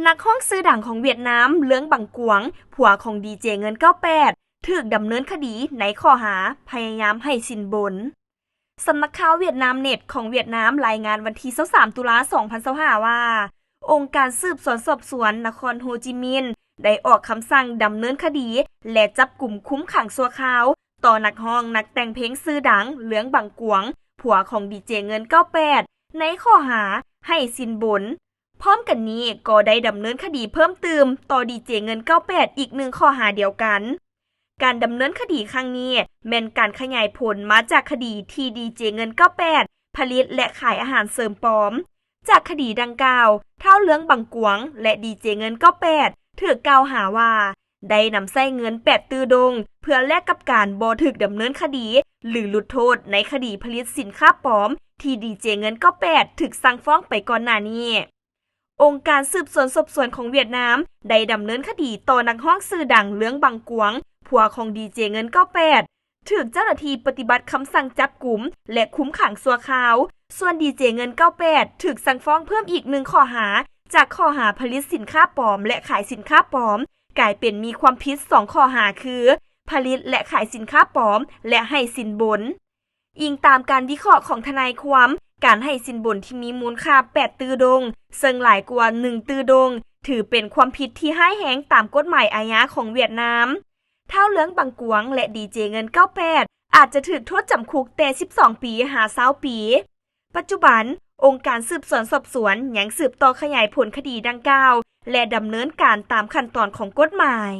ນັກຮ້ອງຊື່ດັງຂອງຫວຽດນາມ ເລື່ອງ ບັງກວາງ ຜົວຂອງດີເຈເງິນ ເກົ້າແປດ ຖືກດຳເນີນຄະດີໃນຂໍ້ຫາພະຍາຍາມໃຫ້ສິນບົນ. ສຳນັກຂ່າວຫວຽດນາມເນັດຂອງຫວຽດນາມລາຍງານວັນທີຊາວສາມ ຕຸລາ ສອງພັນຊາວຫ້າ ວ່າ ອົງການສືບສວນສອບສວນນະຄອນໂຮຈິມິນ ໄດ້ອອກຄຳສັ່ງດຳເນີນຄະດີ ແລະ ຈັບກຸມຄຸມຂັງຊົ່ວຄາວ ຕໍ່ນັກຮ້ອງນັກແຕ່ງເພງຊື່ດັງ ເລື່ອງ ບັງກວາງ ຜົວຂອງດີເຈເງິນ ເກົ້າແປດ ໃນຂໍ້ຫາໃຫ້ສິນບົນ. ພ້ອມກັນນີ້ກໍໄດ້ດຳເນີນຄະດີເພີ່ມຕື່ມຕໍ່ດີເຈເງິນ ເກົ້າແປດ ອີກໜຶ່ງຂໍ້ຫາດຽວກັນ. ການດຳເນີນຄະດີຄັ້ງນີ້ແມ່ນການຂະຫຍາຍຜົນມາຈາກຄະດີທີ່ດີເຈເງິນ ເກົ້າແປດ ຜະລິດ ແລະ ຂາຍອາຫານເສີມປອມ. ຈາກຄະດີດັ່ງກ່າວ, ທ້າວເລື່ອງ ບັງກວາງ ແລະ ດີເຈເງິນ ເກົ້າແປດ ຖືກກ່າວຫາວ່າ ໄດ້ນຳໃຊ້ເງິນ ແປດຕື້ດົງ ເພື່ອແລກກັບການບໍ່ຖືກດຳເນີນຄະດີ ຫຼື ຫຼຸດໂທດໃນຄະດີຜະລິດສິນຄ້າປອມ ທີ່ດີເຈເງິນ ເກົ້າແປດ ຖືກສັ່ງຟ້ອງໄປກ່ອນໜ້ານີ້. ອົງການສືບສວນສອບສວນຂອງຫວຽດນາມ ໄດ້ດຳເນີນຄະດີຕໍ່ນັກຮ້ອງຊື່ດັງ ເລື່ອງ ບັງກວາງ ຜົວຂອງດີເຈເງິນ ເກົ້າແປດ ຖືກເຈົ້າໜ້າທີ່ປະຕິບັດຄຳສັ່ງຈັບກຸມ ແລະ ຄຸມຂັງຊົ່ວຄາວ. ສ່ວນດີເຈເງິນ ເກົ້າແປດ ຖືກສັ່ງຟ້ອງເພີ່ມອີກໜຶ່ງຂໍ້ຫາ ຈາກຂໍ້ຫາຜະລິດສິນຄ້າປອມ ແລະ ຂາຍສິນຄ້າປອມ ກາຍເປັນມີຄວາມຜິດສອງຂໍ້ຫາ ຄື ຜະລິດ ແລະ ຂາຍສິນຄ້າປອມ ແລະ ໃຫ້ສິນບົນ. ອີງຕາມການວິເຄາະຂອງທະນາຍຄວາມ, ການໃຫ້ສິນບົນທີ່ມີມູນຄ່າ ແປດຕື້ດົງ ເຊິ່ງຫຼາຍກວ່າ ໜຶ່ງຕື້ດົງ ຖືເປັນຄວາມຜິດທີ່ຮ້າຍແຮງຕາມກົດໝາຍອາຍາຂອງຫວຽດນາມ. ທ້າວເລື່ອງ ບັງກວາງ ແລະ ດີເຈເງິນ ເກົ້າແປດ ອາດຈະຖືກໂທດຈຳຄຸກແຕ່ ສິບສອງປີ ຫາ ຊາວປີ. ປັດຈຸບັນ, ອົງການສືບສວນສອບສວນຍັງສືບຕໍ່ຂະຫຍາຍຜົນຄະດີດັ່ງກ່າວ ແລະ ດຳເນີນການຕາມຂັ້ນຕອນຂອງກົດໝາຍ.